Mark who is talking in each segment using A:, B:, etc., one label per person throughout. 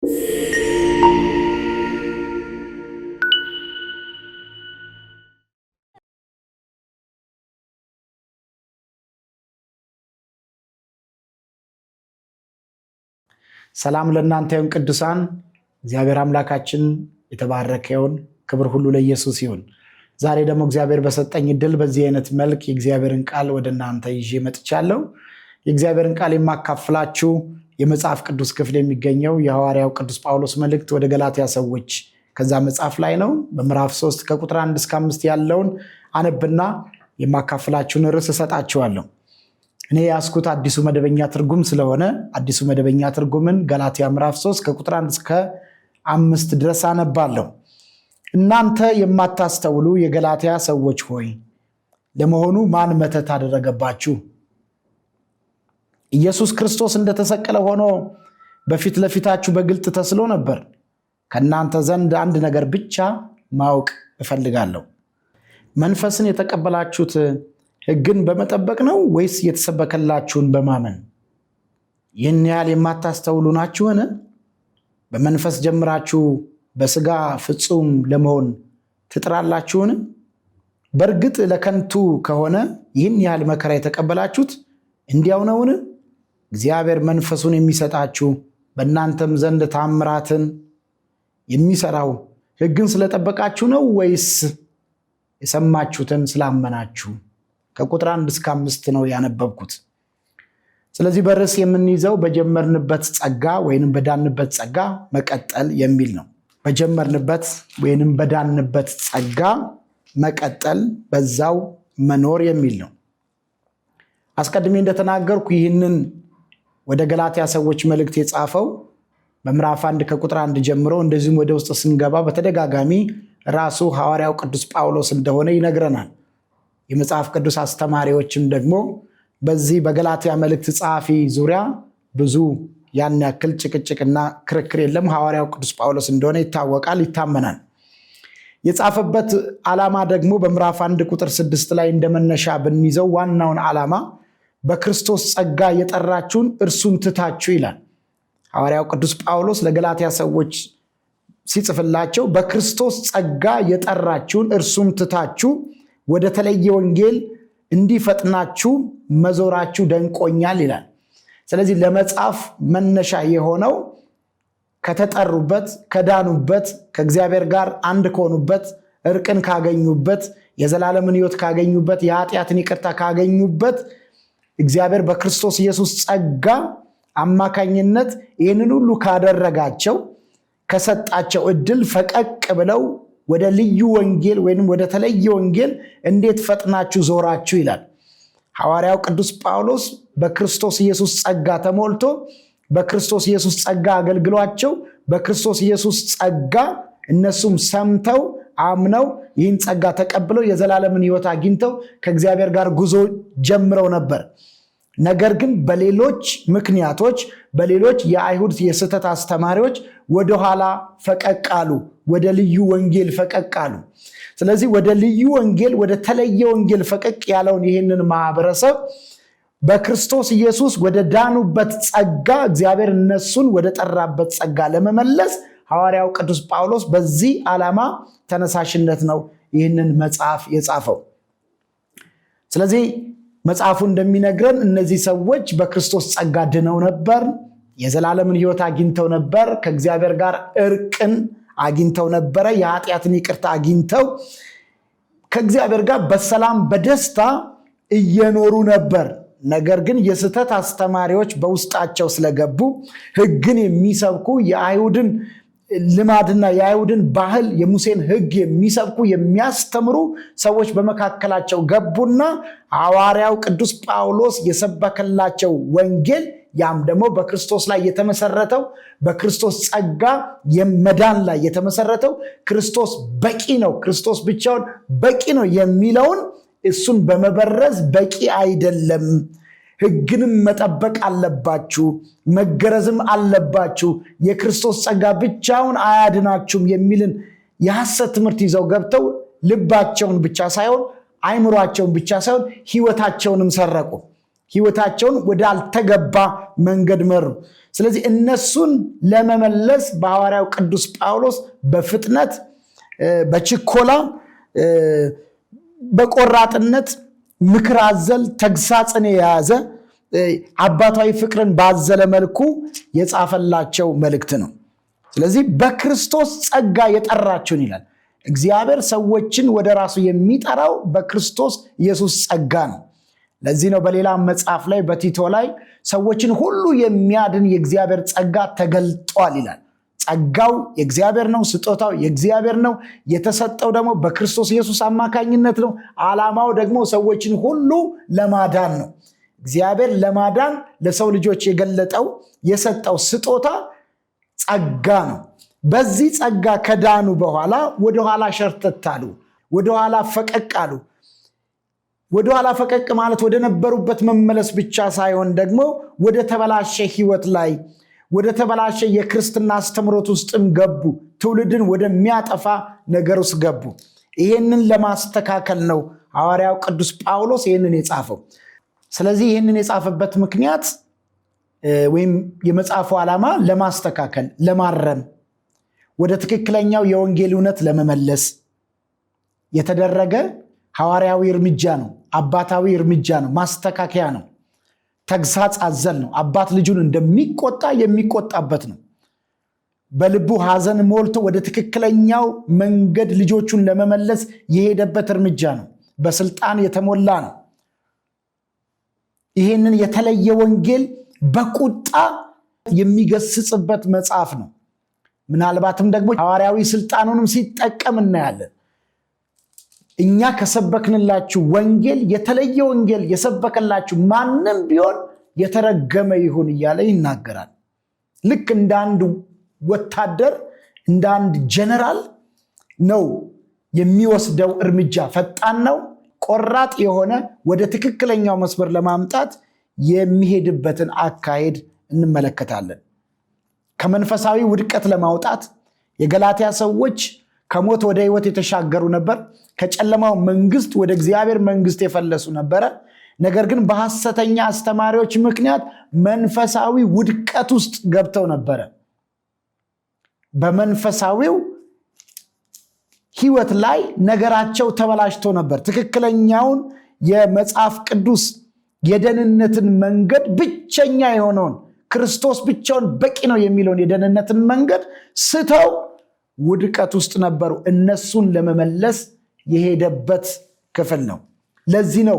A: ሰላም ለእናንተ ይሁን ቅዱሳን። እግዚአብሔር አምላካችን የተባረከ ይሁን። ክብር ሁሉ ለኢየሱስ ይሁን። ዛሬ ደግሞ እግዚአብሔር በሰጠኝ እድል በዚህ አይነት መልክ የእግዚአብሔርን ቃል ወደ እናንተ ይዤ መጥቻለሁ። የእግዚአብሔርን ቃል የማካፍላችሁ የመጽሐፍ ቅዱስ ክፍል የሚገኘው የሐዋርያው ቅዱስ ጳውሎስ መልእክት ወደ ገላትያ ሰዎች ከዛ መጽሐፍ ላይ ነው። በምዕራፍ 3 ከቁጥር 1 እስከ 5 ያለውን አነብና የማካፍላችሁን ርዕስ እሰጣችኋለሁ። እኔ የያዝኩት አዲሱ መደበኛ ትርጉም ስለሆነ አዲሱ መደበኛ ትርጉምን ገላትያ ምዕራፍ 3 ከቁጥር 1 እስከ 5 ድረስ አነባለሁ። እናንተ የማታስተውሉ የገላትያ ሰዎች ሆይ፣ ለመሆኑ ማን መተት አደረገባችሁ? ኢየሱስ ክርስቶስ እንደተሰቀለ ሆኖ በፊት ለፊታችሁ በግልጥ ተስሎ ነበር። ከእናንተ ዘንድ አንድ ነገር ብቻ ማወቅ እፈልጋለሁ። መንፈስን የተቀበላችሁት ሕግን በመጠበቅ ነው ወይስ የተሰበከላችሁን በማመን? ይህን ያህል የማታስተውሉ ናችሁን? በመንፈስ ጀምራችሁ በስጋ ፍጹም ለመሆን ትጥራላችሁን? በእርግጥ ለከንቱ ከሆነ ይህን ያህል መከራ የተቀበላችሁት እንዲያው ነውን? እግዚአብሔር መንፈሱን የሚሰጣችሁ በእናንተም ዘንድ ታምራትን የሚሰራው ሕግን ስለጠበቃችሁ ነው ወይስ የሰማችሁትን ስላመናችሁ? ከቁጥር 1 እስከ 5 ነው ያነበብኩት። ስለዚህ በርዕስ የምንይዘው በጀመርንበት ጸጋ ወይንም በዳንበት ጸጋ መቀጠል የሚል ነው። በጀመርንበት ወይንም በዳንበት ጸጋ መቀጠል፣ በዛው መኖር የሚል ነው። አስቀድሜ እንደተናገርኩ ይህንን ወደ ገላትያ ሰዎች መልእክት የጻፈው በምዕራፍ 1 ከቁጥር 1 ጀምሮ እንደዚሁም ወደ ውስጥ ስንገባ በተደጋጋሚ ራሱ ሐዋርያው ቅዱስ ጳውሎስ እንደሆነ ይነግረናል። የመጽሐፍ ቅዱስ አስተማሪዎችም ደግሞ በዚህ በገላትያ መልእክት ጸሐፊ ዙሪያ ብዙ ያን ያክል ጭቅጭቅና ክርክር የለም። ሐዋርያው ቅዱስ ጳውሎስ እንደሆነ ይታወቃል፣ ይታመናል። የጻፈበት ዓላማ ደግሞ በምዕራፍ 1 ቁጥር 6 ላይ እንደመነሻ ብንይዘው ዋናውን ዓላማ በክርስቶስ ጸጋ የጠራችሁን እርሱን ትታችሁ ይላል። ሐዋርያው ቅዱስ ጳውሎስ ለገላትያ ሰዎች ሲጽፍላቸው በክርስቶስ ጸጋ የጠራችሁን እርሱን ትታችሁ ወደ ተለየ ወንጌል እንዲፈጥናችሁ መዞራችሁ ደንቆኛል ይላል። ስለዚህ ለመጻፍ መነሻ የሆነው ከተጠሩበት፣ ከዳኑበት፣ ከእግዚአብሔር ጋር አንድ ከሆኑበት፣ እርቅን ካገኙበት፣ የዘላለምን ሕይወት ካገኙበት፣ የኃጢአትን ይቅርታ ካገኙበት እግዚአብሔር በክርስቶስ ኢየሱስ ጸጋ አማካኝነት ይህንን ሁሉ ካደረጋቸው ከሰጣቸው እድል ፈቀቅ ብለው ወደ ልዩ ወንጌል ወይም ወደ ተለየ ወንጌል እንዴት ፈጥናችሁ ዞራችሁ ይላል። ሐዋርያው ቅዱስ ጳውሎስ በክርስቶስ ኢየሱስ ጸጋ ተሞልቶ በክርስቶስ ኢየሱስ ጸጋ አገልግሏቸው በክርስቶስ ኢየሱስ ጸጋ እነሱም ሰምተው አምነው ይህን ጸጋ ተቀብለው የዘላለምን ሕይወት አግኝተው ከእግዚአብሔር ጋር ጉዞ ጀምረው ነበር። ነገር ግን በሌሎች ምክንያቶች በሌሎች የአይሁድ የስህተት አስተማሪዎች ወደኋላ ፈቀቅ አሉ። ወደ ልዩ ወንጌል ፈቀቅ አሉ። ስለዚህ ወደ ልዩ ወንጌል ወደ ተለየ ወንጌል ፈቀቅ ያለውን ይህንን ማህበረሰብ በክርስቶስ ኢየሱስ ወደ ዳኑበት ጸጋ እግዚአብሔር እነሱን ወደ ጠራበት ጸጋ ለመመለስ ሐዋርያው ቅዱስ ጳውሎስ በዚህ ዓላማ ተነሳሽነት ነው ይህንን መጽሐፍ የጻፈው። ስለዚህ መጽሐፉ እንደሚነግረን እነዚህ ሰዎች በክርስቶስ ጸጋ ድነው ነበር። የዘላለምን ሕይወት አግኝተው ነበር። ከእግዚአብሔር ጋር እርቅን አግኝተው ነበረ። የኃጢአትን ይቅርታ አግኝተው ከእግዚአብሔር ጋር በሰላም በደስታ እየኖሩ ነበር። ነገር ግን የስህተት አስተማሪዎች በውስጣቸው ስለገቡ ሕግን የሚሰብኩ የአይሁድን ልማድና የአይሁድን ባህል የሙሴን ሕግ የሚሰብኩ የሚያስተምሩ ሰዎች በመካከላቸው ገቡና ሐዋርያው ቅዱስ ጳውሎስ የሰበከላቸው ወንጌል ያም ደግሞ በክርስቶስ ላይ የተመሰረተው በክርስቶስ ጸጋ የመዳን ላይ የተመሰረተው ክርስቶስ በቂ ነው፣ ክርስቶስ ብቻውን በቂ ነው የሚለውን እሱን በመበረዝ በቂ አይደለም፣ ሕግንም መጠበቅ አለባችሁ፣ መገረዝም አለባችሁ፣ የክርስቶስ ጸጋ ብቻውን አያድናችሁም የሚልን የሐሰት ትምህርት ይዘው ገብተው ልባቸውን ብቻ ሳይሆን አይምሯቸውን ብቻ ሳይሆን ሕይወታቸውንም ሰረቁ። ሕይወታቸውን ወዳልተገባ መንገድ መሩ። ስለዚህ እነሱን ለመመለስ በሐዋርያው ቅዱስ ጳውሎስ በፍጥነት፣ በችኮላ፣ በቆራጥነት ምክር አዘል ተግሳጽን የያዘ፣ አባታዊ ፍቅርን ባዘለ መልኩ የጻፈላቸው መልእክት ነው። ስለዚህ በክርስቶስ ጸጋ የጠራችሁን ይላል። እግዚአብሔር ሰዎችን ወደ ራሱ የሚጠራው በክርስቶስ ኢየሱስ ጸጋ ነው። ለዚህ ነው በሌላ መጽሐፍ ላይ፣ በቲቶ ላይ፣ ሰዎችን ሁሉ የሚያድን የእግዚአብሔር ጸጋ ተገልጧል ይላል። ጸጋው የእግዚአብሔር ነው፣ ስጦታው የእግዚአብሔር ነው። የተሰጠው ደግሞ በክርስቶስ ኢየሱስ አማካኝነት ነው። ዓላማው ደግሞ ሰዎችን ሁሉ ለማዳን ነው። እግዚአብሔር ለማዳን ለሰው ልጆች የገለጠው፣ የሰጠው ስጦታ ጸጋ ነው። በዚህ ጸጋ ከዳኑ በኋላ ወደኋላ ሸርተት አሉ፣ ወደኋላ ፈቀቅ አሉ። ወደኋላ ፈቀቅ ማለት ወደ ነበሩበት መመለስ ብቻ ሳይሆን ደግሞ ወደ ተበላሸ ሕይወት ላይ፣ ወደ ተበላሸ የክርስትና አስተምሮት ውስጥም ገቡ። ትውልድን ወደሚያጠፋ ነገር ውስጥ ገቡ። ይሄንን ለማስተካከል ነው ሐዋርያው ቅዱስ ጳውሎስ ይህንን የጻፈው። ስለዚህ ይህንን የጻፈበት ምክንያት ወይም የመጽሐፉ ዓላማ ለማስተካከል፣ ለማረም፣ ወደ ትክክለኛው የወንጌል እውነት ለመመለስ የተደረገ ሐዋርያዊ እርምጃ ነው። አባታዊ እርምጃ ነው። ማስተካከያ ነው። ተግሳጽ አዘል ነው። አባት ልጁን እንደሚቆጣ የሚቆጣበት ነው። በልቡ ሐዘን ሞልቶ ወደ ትክክለኛው መንገድ ልጆቹን ለመመለስ የሄደበት እርምጃ ነው። በስልጣን የተሞላ ነው። ይሄንን የተለየ ወንጌል በቁጣ የሚገስጽበት መጽሐፍ ነው። ምናልባትም ደግሞ ሐዋርያዊ ስልጣኑንም ሲጠቀም እናያለን። እኛ ከሰበክንላችሁ ወንጌል የተለየ ወንጌል የሰበከላችሁ ማንም ቢሆን የተረገመ ይሁን እያለ ይናገራል። ልክ እንደ አንድ ወታደር፣ እንደ አንድ ጀነራል ነው የሚወስደው እርምጃ። ፈጣን ነው፣ ቆራጥ የሆነ፣ ወደ ትክክለኛው መስመር ለማምጣት የሚሄድበትን አካሄድ እንመለከታለን። ከመንፈሳዊ ውድቀት ለማውጣት፣ የገላትያ ሰዎች ከሞት ወደ ሕይወት የተሻገሩ ነበር። ከጨለማው መንግስት ወደ እግዚአብሔር መንግስት የፈለሱ ነበረ። ነገር ግን በሐሰተኛ አስተማሪዎች ምክንያት መንፈሳዊ ውድቀት ውስጥ ገብተው ነበረ። በመንፈሳዊው ሕይወት ላይ ነገራቸው ተበላሽቶ ነበር። ትክክለኛውን የመጽሐፍ ቅዱስ የደህንነትን መንገድ፣ ብቸኛ የሆነውን፣ ክርስቶስ ብቻውን በቂ ነው የሚለውን የደህንነትን መንገድ ስተው ውድቀት ውስጥ ነበሩ። እነሱን ለመመለስ የሄደበት ክፍል ነው። ለዚህ ነው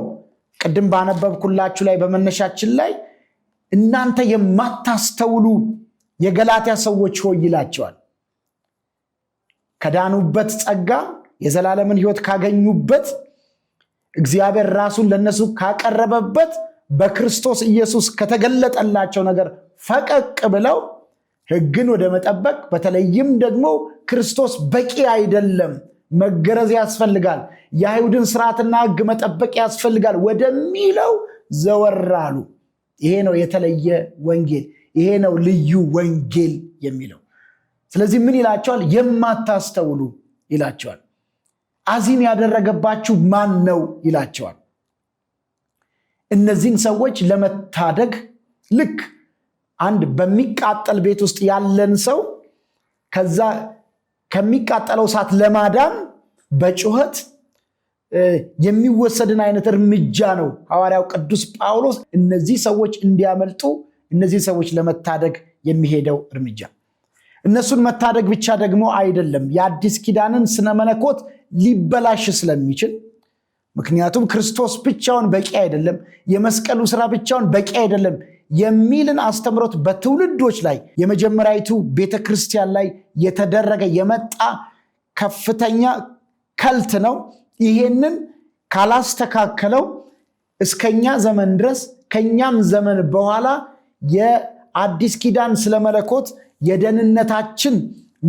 A: ቅድም ባነበብኩላችሁ ላይ፣ በመነሻችን ላይ፣ እናንተ የማታስተውሉ የገላትያ ሰዎች ሆይ ይላቸዋል። ከዳኑበት ጸጋ፣ የዘላለምን ሕይወት ካገኙበት፣ እግዚአብሔር ራሱን ለነሱ ካቀረበበት፣ በክርስቶስ ኢየሱስ ከተገለጠላቸው ነገር ፈቀቅ ብለው ሕግን ወደ መጠበቅ፣ በተለይም ደግሞ ክርስቶስ በቂ አይደለም፣ መገረዝ ያስፈልጋል፣ የአይሁድን ስርዓትና ሕግ መጠበቅ ያስፈልጋል ወደሚለው ዘወር አሉ። ይሄ ነው የተለየ ወንጌል፣ ይሄ ነው ልዩ ወንጌል የሚለው። ስለዚህ ምን ይላቸዋል? የማታስተውሉ ይላቸዋል። አዚም ያደረገባችሁ ማን ነው ይላቸዋል። እነዚህን ሰዎች ለመታደግ፣ ልክ አንድ በሚቃጠል ቤት ውስጥ ያለን ሰው ከዛ ከሚቃጠለው እሳት ለማዳን በጩኸት የሚወሰድን አይነት እርምጃ ነው ሐዋርያው ቅዱስ ጳውሎስ እነዚህ ሰዎች እንዲያመልጡ፣ እነዚህ ሰዎች ለመታደግ የሚሄደው እርምጃ። እነሱን መታደግ ብቻ ደግሞ አይደለም፣ የአዲስ ኪዳንን ስነ መለኮት ሊበላሽ ስለሚችል፣ ምክንያቱም ክርስቶስ ብቻውን በቂ አይደለም፣ የመስቀሉ ስራ ብቻውን በቂ አይደለም የሚልን አስተምሮት በትውልዶች ላይ፣ የመጀመሪያዊቱ ቤተክርስቲያን ላይ የተደረገ የመጣ ከፍተኛ cult ነው። ይሄንን ካላስተካከለው እስከኛ ዘመን ድረስ፣ ከኛም ዘመን በኋላ የአዲስ ኪዳን ስለ መለኮት የደህንነታችን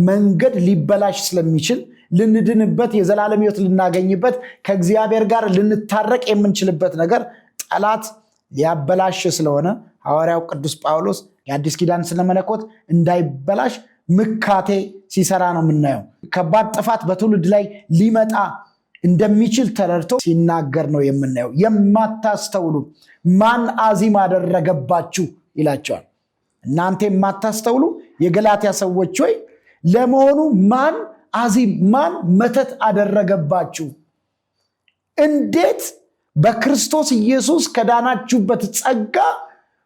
A: መንገድ ሊበላሽ ስለሚችል፣ ልንድንበት፣ የዘላለም ሕይወት ልናገኝበት፣ ከእግዚአብሔር ጋር ልንታረቅ የምንችልበት ነገር ጠላት ሊያበላሽ ስለሆነ፣ ሐዋርያው ቅዱስ ጳውሎስ የአዲስ ኪዳን ስነ መለኮት እንዳይበላሽ ምካቴ ሲሰራ ነው የምናየው። ከባድ ጥፋት በትውልድ ላይ ሊመጣ እንደሚችል ተረድቶ ሲናገር ነው የምናየው። የማታስተውሉ፣ ማን አዚም አደረገባችሁ ይላቸዋል። እናንተ የማታስተውሉ የገላትያ ሰዎች ሆይ ለመሆኑ ማን አዚም ማን መተት አደረገባችሁ? እንዴት በክርስቶስ ኢየሱስ ከዳናችሁበት ጸጋ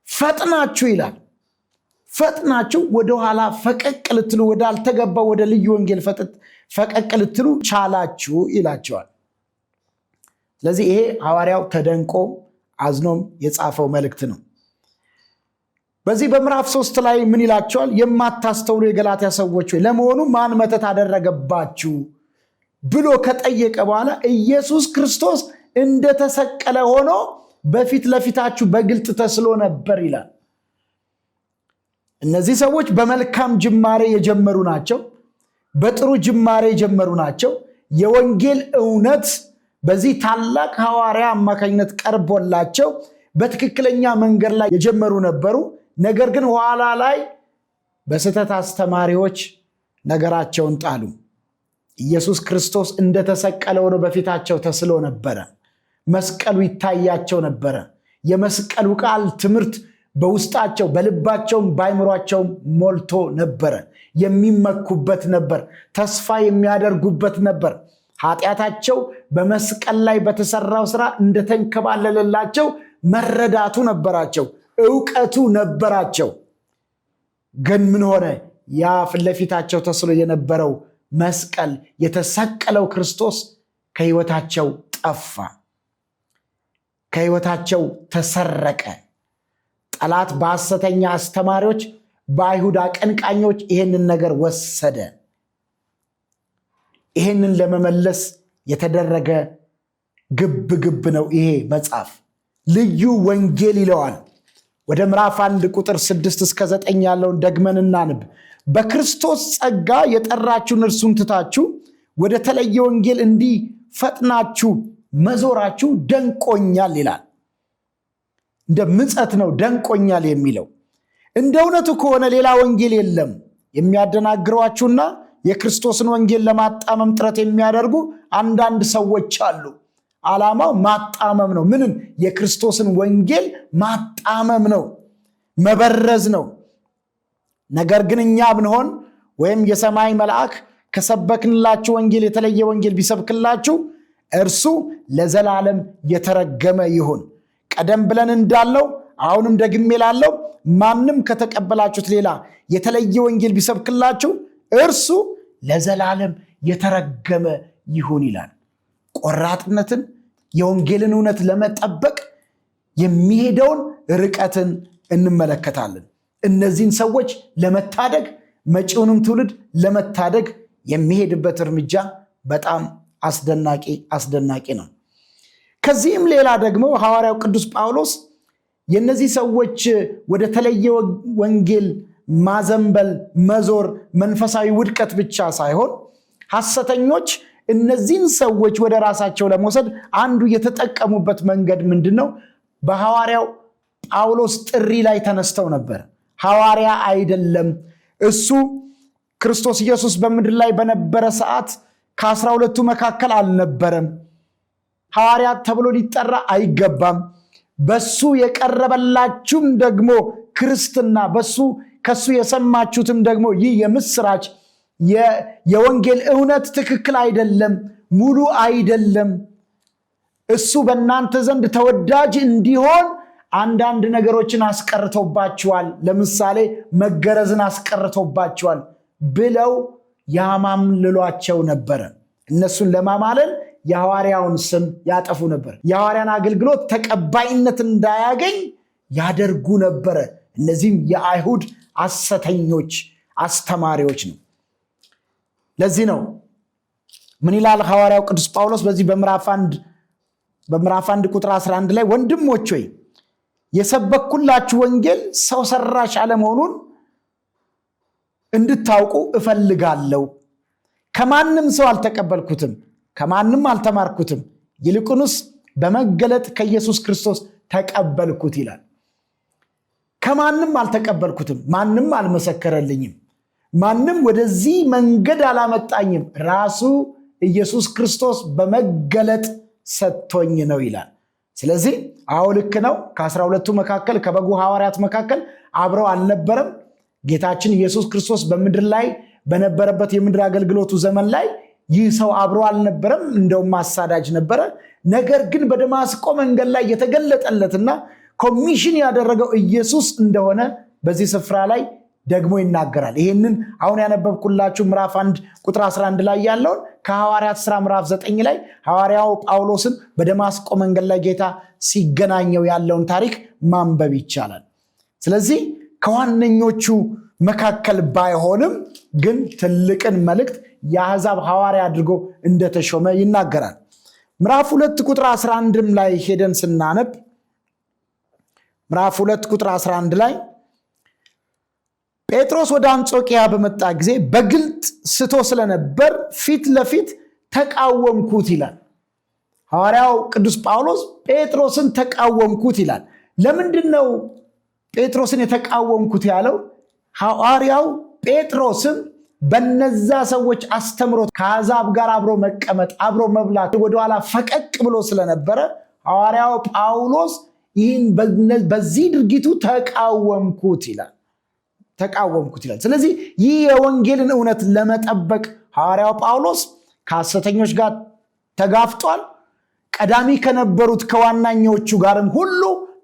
A: ፈጥናችሁ ይላል ፈጥናችሁ ወደኋላ ፈቀቅ ልትሉ ወዳልተገባ ወደ ልዩ ወንጌል ፈቀቅ ልትሉ ቻላችሁ ይላቸዋል። ስለዚህ ይሄ ሐዋርያው ተደንቆ አዝኖም የጻፈው መልእክት ነው። በዚህ በምዕራፍ 3 ላይ ምን ይላቸዋል? የማታስተውሉ የገላትያ ሰዎች ሆይ ለመሆኑ ማን መተት አደረገባችሁ ብሎ ከጠየቀ በኋላ ኢየሱስ ክርስቶስ እንደተሰቀለ ሆኖ በፊት ለፊታችሁ በግልጥ ተስሎ ነበር ይላል። እነዚህ ሰዎች በመልካም ጅማሬ የጀመሩ ናቸው። በጥሩ ጅማሬ የጀመሩ ናቸው። የወንጌል እውነት በዚህ ታላቅ ሐዋርያ አማካኝነት ቀርቦላቸው በትክክለኛ መንገድ ላይ የጀመሩ ነበሩ። ነገር ግን ኋላ ላይ በስህተት አስተማሪዎች ነገራቸውን ጣሉ። ኢየሱስ ክርስቶስ እንደተሰቀለ ሆኖ በፊታቸው ተስሎ ነበረ። መስቀሉ ይታያቸው ነበረ። የመስቀሉ ቃል ትምህርት በውስጣቸው በልባቸውም በአይምሯቸውም ሞልቶ ነበረ። የሚመኩበት ነበር። ተስፋ የሚያደርጉበት ነበር። ኃጢአታቸው በመስቀል ላይ በተሰራው ስራ እንደተንከባለለላቸው መረዳቱ ነበራቸው፣ እውቀቱ ነበራቸው። ግን ምን ሆነ? ያ ፊት ለፊታቸው ተስሎ የነበረው መስቀል የተሰቀለው ክርስቶስ ከሕይወታቸው ጠፋ፣ ከሕይወታቸው ተሰረቀ። ጠላት በሐሰተኛ አስተማሪዎች፣ በአይሁድ አቀንቃኞች ይሄንን ነገር ወሰደ። ይሄንን ለመመለስ የተደረገ ግብ ግብ ነው ይሄ መጽሐፍ። ልዩ ወንጌል ይለዋል። ወደ ምዕራፍ 1 ቁጥር 6 እስከ 9 ያለውን ደግመን እናንብ። በክርስቶስ ጸጋ የጠራችሁን እርሱን ትታችሁ ወደ ተለየ ወንጌል እንዲህ ፈጥናችሁ መዞራችሁ ደንቆኛል ይላል። እንደ ምጸት ነው ደንቆኛል የሚለው። እንደ እውነቱ ከሆነ ሌላ ወንጌል የለም። የሚያደናግሯችሁና የክርስቶስን ወንጌል ለማጣመም ጥረት የሚያደርጉ አንዳንድ ሰዎች አሉ። ዓላማው ማጣመም ነው። ምንን? የክርስቶስን ወንጌል ማጣመም ነው፣ መበረዝ ነው። ነገር ግን እኛ ብንሆን ወይም የሰማይ መልአክ ከሰበክንላችሁ ወንጌል የተለየ ወንጌል ቢሰብክላችሁ እርሱ ለዘላለም የተረገመ ይሁን። ቀደም ብለን እንዳለው አሁንም ደግሜ እላለሁ፣ ማንም ከተቀበላችሁት ሌላ የተለየ ወንጌል ቢሰብክላችሁ እርሱ ለዘላለም የተረገመ ይሁን ይላል። ቆራጥነትን፣ የወንጌልን እውነት ለመጠበቅ የሚሄደውን ርቀትን እንመለከታለን። እነዚህን ሰዎች ለመታደግ መጪውንም ትውልድ ለመታደግ የሚሄድበት እርምጃ በጣም አስደናቂ አስደናቂ ነው። ከዚህም ሌላ ደግሞ ሐዋርያው ቅዱስ ጳውሎስ የእነዚህ ሰዎች ወደ ተለየ ወንጌል ማዘንበል፣ መዞር መንፈሳዊ ውድቀት ብቻ ሳይሆን ሐሰተኞች እነዚህን ሰዎች ወደ ራሳቸው ለመውሰድ አንዱ የተጠቀሙበት መንገድ ምንድን ነው? በሐዋርያው ጳውሎስ ጥሪ ላይ ተነስተው ነበር። ሐዋርያ አይደለም እሱ፣ ክርስቶስ ኢየሱስ በምድር ላይ በነበረ ሰዓት ከ12ቱ መካከል አልነበረም። ሐዋርያ ተብሎ ሊጠራ አይገባም። በሱ የቀረበላችሁም ደግሞ ክርስትና፣ በሱ ከሱ የሰማችሁትም ደግሞ ይህ የምስራች የወንጌል እውነት ትክክል አይደለም፣ ሙሉ አይደለም። እሱ በእናንተ ዘንድ ተወዳጅ እንዲሆን አንዳንድ ነገሮችን አስቀርቶባችኋል። ለምሳሌ መገረዝን አስቀርቶባችኋል ብለው ያማምልሏቸው ነበረ። እነሱን ለማማለል የሐዋርያውን ስም ያጠፉ ነበር። የሐዋርያን አገልግሎት ተቀባይነት እንዳያገኝ ያደርጉ ነበረ። እነዚህም የአይሁድ ሐሰተኞች አስተማሪዎች ነው። ለዚህ ነው ምን ይላል ሐዋርያው ቅዱስ ጳውሎስ በዚህ በምዕራፍ 1 ቁጥር 11 ላይ ወንድሞች ሆይ የሰበኩላችሁ ወንጌል ሰው ሰራሽ አለመሆኑን እንድታውቁ እፈልጋለሁ። ከማንም ሰው አልተቀበልኩትም፣ ከማንም አልተማርኩትም፣ ይልቁንስ በመገለጥ ከኢየሱስ ክርስቶስ ተቀበልኩት ይላል። ከማንም አልተቀበልኩትም፣ ማንም አልመሰከረልኝም፣ ማንም ወደዚህ መንገድ አላመጣኝም፣ ራሱ ኢየሱስ ክርስቶስ በመገለጥ ሰጥቶኝ ነው ይላል። ስለዚህ አዎ ልክ ነው። ከ12ቱ መካከል ከበጉ ሐዋርያት መካከል አብረው አልነበረም። ጌታችን ኢየሱስ ክርስቶስ በምድር ላይ በነበረበት የምድር አገልግሎቱ ዘመን ላይ ይህ ሰው አብሮ አልነበረም፣ እንደውም አሳዳጅ ነበረ። ነገር ግን በደማስቆ መንገድ ላይ የተገለጠለትና ኮሚሽን ያደረገው ኢየሱስ እንደሆነ በዚህ ስፍራ ላይ ደግሞ ይናገራል። ይህንን አሁን ያነበብኩላችሁ ምዕራፍ 1 ቁጥር 11 ላይ ያለውን ከሐዋርያት ሥራ ምዕራፍ 9 ላይ ሐዋርያው ጳውሎስን በደማስቆ መንገድ ላይ ጌታ ሲገናኘው ያለውን ታሪክ ማንበብ ይቻላል። ስለዚህ ከዋነኞቹ መካከል ባይሆንም ግን ትልቅን መልእክት የአሕዛብ ሐዋርያ አድርጎ እንደተሾመ ይናገራል። ምዕራፍ 2 ቁጥር 11 ላይ ሄደን ስናነብ ምዕራፍ 2 ቁጥር 11 ላይ ጴጥሮስ ወደ አንጾኪያ በመጣ ጊዜ በግልጥ ስቶ ስለነበር ፊት ለፊት ተቃወምኩት ይላል። ሐዋርያው ቅዱስ ጳውሎስ ጴጥሮስን ተቃወምኩት ይላል። ለምንድን ነው ጴጥሮስን የተቃወምኩት ያለው? ሐዋርያው ጴጥሮስም በነዛ ሰዎች አስተምሮት ከአሕዛብ ጋር አብሮ መቀመጥ አብሮ መብላት ወደኋላ ፈቀቅ ብሎ ስለነበረ ሐዋርያው ጳውሎስ ይህን በዚህ ድርጊቱ ተቃወምኩት ይላል ተቃወምኩት ይላል። ስለዚህ ይህ የወንጌልን እውነት ለመጠበቅ ሐዋርያው ጳውሎስ ከሐሰተኞች ጋር ተጋፍጧል። ቀዳሚ ከነበሩት ከዋናኞቹ ጋርም ሁሉ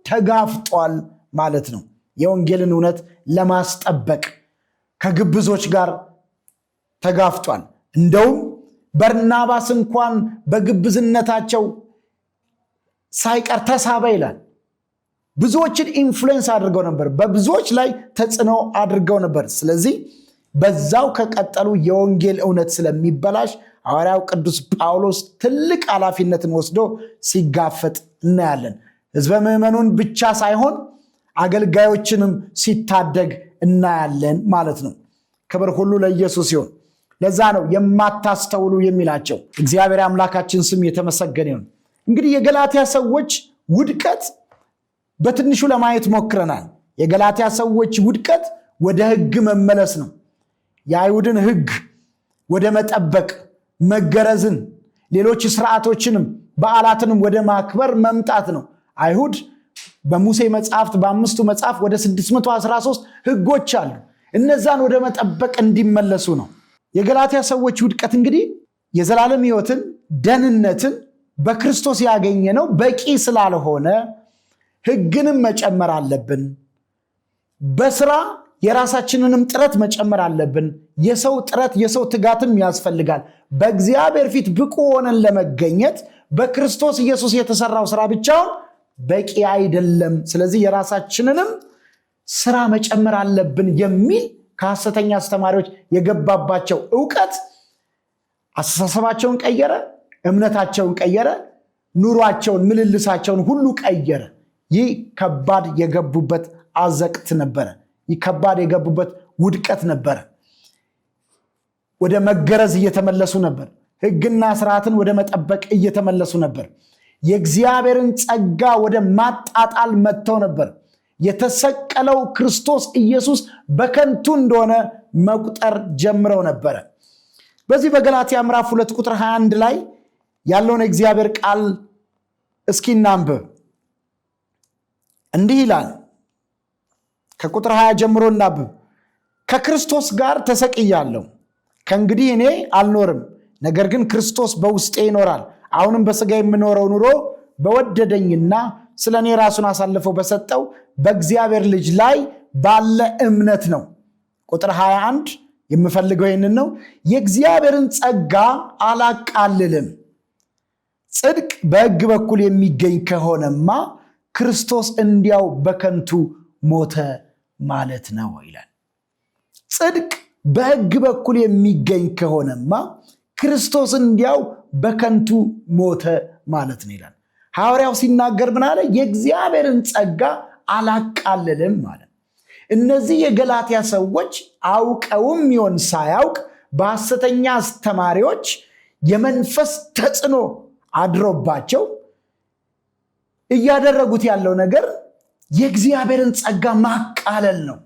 A: ተጋፍጧል ማለት ነው። የወንጌልን እውነት ለማስጠበቅ ከግብዞች ጋር ተጋፍጧል። እንደውም በርናባስ እንኳን በግብዝነታቸው ሳይቀር ተሳበ ይላል። ብዙዎችን influence አድርገው ነበር። በብዙዎች ላይ ተጽዕኖ አድርገው ነበር። ስለዚህ በዛው ከቀጠሉ የወንጌል እውነት ስለሚበላሽ ሐዋርያው ቅዱስ ጳውሎስ ትልቅ ኃላፊነትን ወስዶ ሲጋፈጥ እናያለን። ሕዝበ ምዕመኑን ብቻ ሳይሆን አገልጋዮችንም ሲታደግ እናያለን ማለት ነው። ክብር ሁሉ ለኢየሱስ ይሁን። ለዛ ነው የማታስተውሉ የሚላቸው። እግዚአብሔር አምላካችን ስም የተመሰገነ ይሁን። እንግዲህ የገላትያ ሰዎች ውድቀት በትንሹ ለማየት ሞክረናል። የገላትያ ሰዎች ውድቀት ወደ ሕግ መመለስ ነው። የአይሁድን ሕግ ወደ መጠበቅ፣ መገረዝን፣ ሌሎች ስርዓቶችንም በዓላትንም ወደ ማክበር መምጣት ነው። አይሁድ በሙሴ መጽሐፍት በ5ቱ መጽሐፍ ወደ 613 ሕጎች አሉ። እነዛን ወደ መጠበቅ እንዲመለሱ ነው። የገላትያ ሰዎች ውድቀት እንግዲህ የዘላለም ሕይወትን ደህንነትን በክርስቶስ ያገኘ ነው በቂ ስላልሆነ ሕግንም መጨመር አለብን። በስራ የራሳችንንም ጥረት መጨመር አለብን። የሰው ጥረት የሰው ትጋትም ያስፈልጋል። በእግዚአብሔር ፊት ብቁ ሆነን ለመገኘት በክርስቶስ ኢየሱስ የተሰራው ስራ ብቻውን በቂ አይደለም። ስለዚህ የራሳችንንም ስራ መጨመር አለብን የሚል ከሐሰተኛ አስተማሪዎች የገባባቸው እውቀት አስተሳሰባቸውን ቀየረ፣ እምነታቸውን ቀየረ፣ ኑሯቸውን፣ ምልልሳቸውን ሁሉ ቀየረ። ይህ ከባድ የገቡበት አዘቅት ነበረ። ይህ ከባድ የገቡበት ውድቀት ነበረ። ወደ መገረዝ እየተመለሱ ነበር። ሕግና ስርዓትን ወደ መጠበቅ እየተመለሱ ነበር። የእግዚአብሔርን ጸጋ ወደ ማጣጣል መጥተው ነበር። የተሰቀለው ክርስቶስ ኢየሱስ በከንቱ እንደሆነ መቁጠር ጀምረው ነበረ። በዚህ በገላትያ ምዕራፍ 2 ቁጥር 21 ላይ ያለውን የእግዚአብሔር ቃል እስኪ እናንብብ። እንዲህ ይላል። ከቁጥር 20 ጀምሮ እናንብብ። ከክርስቶስ ጋር ተሰቅያለሁ፣ ከእንግዲህ እኔ አልኖርም፣ ነገር ግን ክርስቶስ በውስጤ ይኖራል። አሁንም በሥጋ የምኖረው ኑሮ በወደደኝና ስለ እኔ ራሱን አሳልፎ በሰጠው በእግዚአብሔር ልጅ ላይ ባለ እምነት ነው። ቁጥር 21 የምፈልገው ይህንን ነው። የእግዚአብሔርን ጸጋ አላቃልልም። ጽድቅ በሕግ በኩል የሚገኝ ከሆነማ ክርስቶስ እንዲያው በከንቱ ሞተ ማለት ነው ይላል። ጽድቅ በሕግ በኩል የሚገኝ ከሆነማ ክርስቶስ እንዲያው በከንቱ ሞተ ማለት ነው ይላል። ሐዋርያው ሲናገር ምን አለ? የእግዚአብሔርን ጸጋ አላቃልልም ማለት። እነዚህ የገላትያ ሰዎች አውቀውም ይሆን ሳያውቅ በሐሰተኛ አስተማሪዎች የመንፈስ ተጽዕኖ አድሮባቸው እያደረጉት ያለው ነገር የእግዚአብሔርን ጸጋ ማቃለል ነው።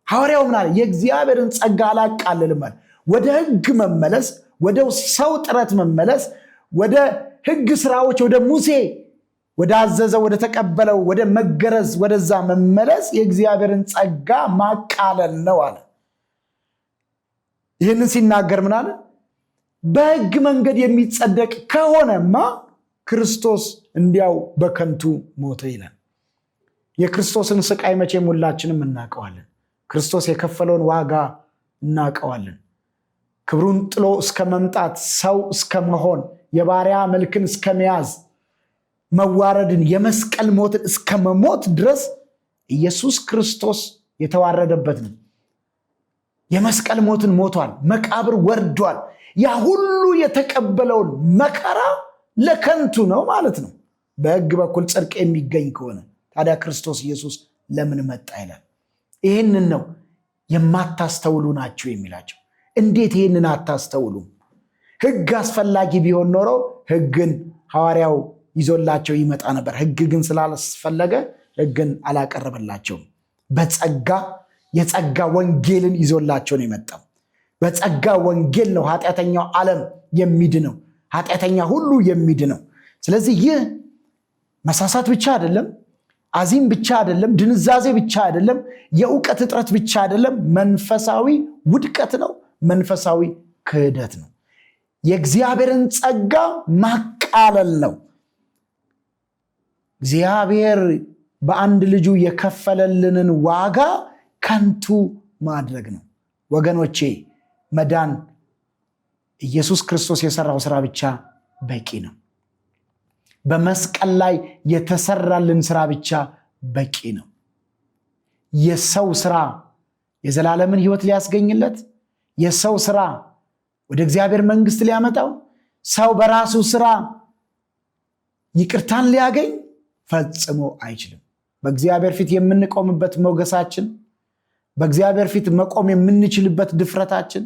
A: ሐዋርያው ምን አለ? የእግዚአብሔርን ጸጋ አላቃልልም አለ። ወደ ሕግ መመለስ፣ ወደ ሰው ጥረት መመለስ፣ ወደ ሕግ ስራዎች፣ ወደ ሙሴ ወደ አዘዘው ወደ ተቀበለው ወደ መገረዝ ወደዛ መመለስ የእግዚአብሔርን ጸጋ ማቃለል ነው አለ። ይህንን ሲናገር ምን አለ? በሕግ መንገድ የሚጸደቅ ከሆነማ ክርስቶስ እንዲያው በከንቱ ሞተ ይላል። የክርስቶስን ስቃይ መቼም ሁላችንም እናውቀዋለን። ክርስቶስ የከፈለውን ዋጋ እናውቀዋለን። ክብሩን ጥሎ እስከ መምጣት፣ ሰው እስከ መሆን፣ የባሪያ መልክን እስከ መያዝ፣ መዋረድን፣ የመስቀል ሞትን እስከ መሞት ድረስ ኢየሱስ ክርስቶስ የተዋረደበት ነው። የመስቀል ሞትን ሞቷል። መቃብር ወርዷል። ያ ሁሉ የተቀበለውን መከራ ለከንቱ ነው ማለት ነው። በሕግ በኩል ጽድቅ የሚገኝ ከሆነ ታዲያ ክርስቶስ ኢየሱስ ለምን መጣ ይላል። ይህንን ነው የማታስተውሉ ናችሁ የሚላቸው። እንዴት ይህንን አታስተውሉም? ሕግ አስፈላጊ ቢሆን ኖሮ ሕግን ሐዋርያው ይዞላቸው ይመጣ ነበር። ሕግ ግን ስላላስፈለገ ሕግን አላቀረበላቸውም። በጸጋ የጸጋ ወንጌልን ይዞላቸው ነው የመጣው። በጸጋ ወንጌል ነው ኃጢአተኛው ዓለም የሚድነው፣ ኃጢአተኛ ሁሉ የሚድነው። ስለዚህ ይህ መሳሳት ብቻ አይደለም፣ አዚም ብቻ አይደለም፣ ድንዛዜ ብቻ አይደለም፣ የእውቀት እጥረት ብቻ አይደለም፣ መንፈሳዊ ውድቀት ነው፣ መንፈሳዊ ክህደት ነው። የእግዚአብሔርን ጸጋ ማቃለል ነው። እግዚአብሔር በአንድ ልጁ የከፈለልንን ዋጋ ከንቱ ማድረግ ነው። ወገኖቼ መዳን ኢየሱስ ክርስቶስ የሰራው ስራ ብቻ በቂ ነው። በመስቀል ላይ የተሰራልን ስራ ብቻ በቂ ነው። የሰው ስራ የዘላለምን ሕይወት ሊያስገኝለት፣ የሰው ስራ ወደ እግዚአብሔር መንግስት ሊያመጣው፣ ሰው በራሱ ስራ ይቅርታን ሊያገኝ ፈጽሞ አይችልም። በእግዚአብሔር ፊት የምንቆምበት ሞገሳችን፣ በእግዚአብሔር ፊት መቆም የምንችልበት ድፍረታችን፣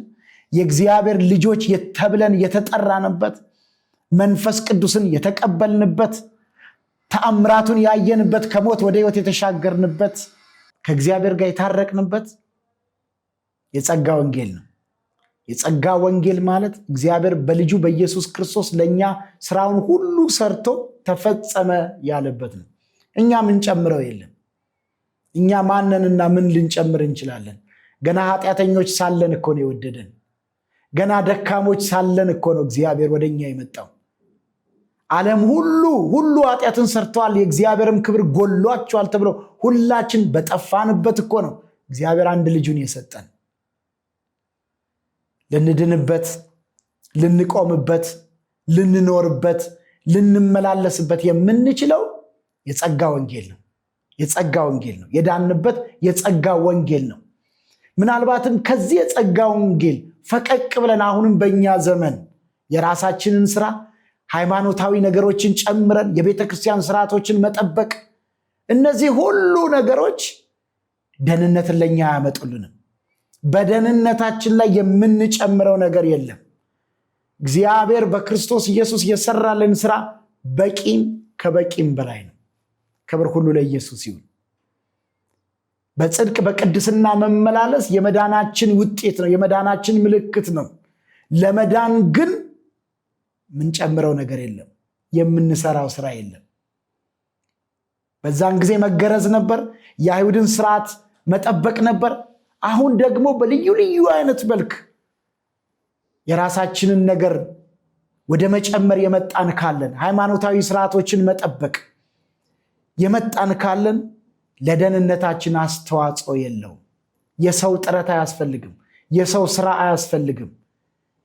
A: የእግዚአብሔር ልጆች የተብለን የተጠራንበት፣ መንፈስ ቅዱስን የተቀበልንበት፣ ተአምራቱን ያየንበት፣ ከሞት ወደ ሕይወት የተሻገርንበት፣ ከእግዚአብሔር ጋር የታረቅንበት የጸጋ ወንጌል ነው። የጸጋ ወንጌል ማለት እግዚአብሔር በልጁ በኢየሱስ ክርስቶስ ለእኛ ስራውን ሁሉ ሰርቶ ተፈጸመ ያለበት ነው። እኛ ምንጨምረው የለም። እኛ ማንንና ምን ልንጨምር እንችላለን? ገና ኃጢአተኞች ሳለን እኮ ነው የወደደን። ገና ደካሞች ሳለን እኮ ነው እግዚአብሔር ወደኛ የመጣው። ዓለም ሁሉ ሁሉ ኃጢአትን ሰርተዋል የእግዚአብሔርም ክብር ጎሏቸዋል ተብሎ ሁላችን በጠፋንበት እኮ ነው እግዚአብሔር አንድ ልጁን የሰጠን። ልንድንበት፣ ልንቆምበት፣ ልንኖርበት፣ ልንመላለስበት የምንችለው የጸጋ ወንጌል ነው። የጸጋ ወንጌል ነው። የዳንበት የጸጋ ወንጌል ነው። ምናልባትም ከዚህ የጸጋ ወንጌል ፈቀቅ ብለን አሁንም በእኛ ዘመን የራሳችንን ስራ፣ ሃይማኖታዊ ነገሮችን ጨምረን የቤተ ክርስቲያን ስርዓቶችን መጠበቅ፣ እነዚህ ሁሉ ነገሮች ደህንነትን ለእኛ አያመጡልንም። በደህንነታችን ላይ የምንጨምረው ነገር የለም። እግዚአብሔር በክርስቶስ ኢየሱስ የሰራልን ስራ በቂም ከበቂም በላይ ነው። ክብር ሁሉ ለኢየሱስ ይሁን። በጽድቅ በቅድስና መመላለስ የመዳናችን ውጤት ነው፣ የመዳናችን ምልክት ነው። ለመዳን ግን የምንጨምረው ነገር የለም፣ የምንሰራው ስራ የለም። በዛን ጊዜ መገረዝ ነበር፣ የአይሁድን ስርዓት መጠበቅ ነበር። አሁን ደግሞ በልዩ ልዩ አይነት መልክ የራሳችንን ነገር ወደ መጨመር የመጣን ካለን፣ ሃይማኖታዊ ስርዓቶችን መጠበቅ የመጣን ካለን ለደህንነታችን አስተዋጽኦ የለውም። የሰው ጥረት አያስፈልግም። የሰው ስራ አያስፈልግም።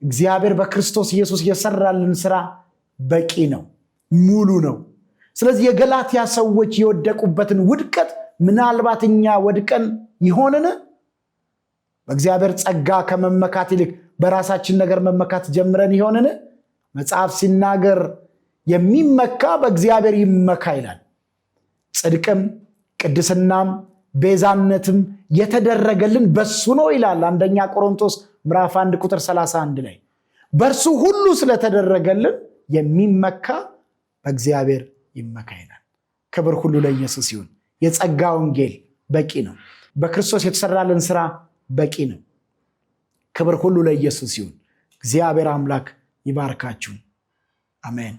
A: እግዚአብሔር በክርስቶስ ኢየሱስ የሰራልን ስራ በቂ ነው፣ ሙሉ ነው። ስለዚህ የገላትያ ሰዎች የወደቁበትን ውድቀት ምናልባት እኛ ወድቀን ይሆንን? በእግዚአብሔር ጸጋ ከመመካት ይልቅ በራሳችን ነገር መመካት ጀምረን ይሆንን? መጽሐፍ ሲናገር የሚመካ በእግዚአብሔር ይመካ ይላል። ጽድቅም ቅድስናም ቤዛነትም የተደረገልን በሱ ነው ይላል። አንደኛ ቆሮንቶስ ምዕራፍ 1 ቁጥር 31 ላይ በእርሱ ሁሉ ስለተደረገልን የሚመካ በእግዚአብሔር ይመካ ይላል። ክብር ሁሉ ለኢየሱስ ይሁን። የጸጋ ወንጌል በቂ ነው። በክርስቶስ የተሰራልን ስራ በቂ ነው። ክብር ሁሉ ለኢየሱስ ይሁን። እግዚአብሔር አምላክ ይባርካችሁ። አሜን።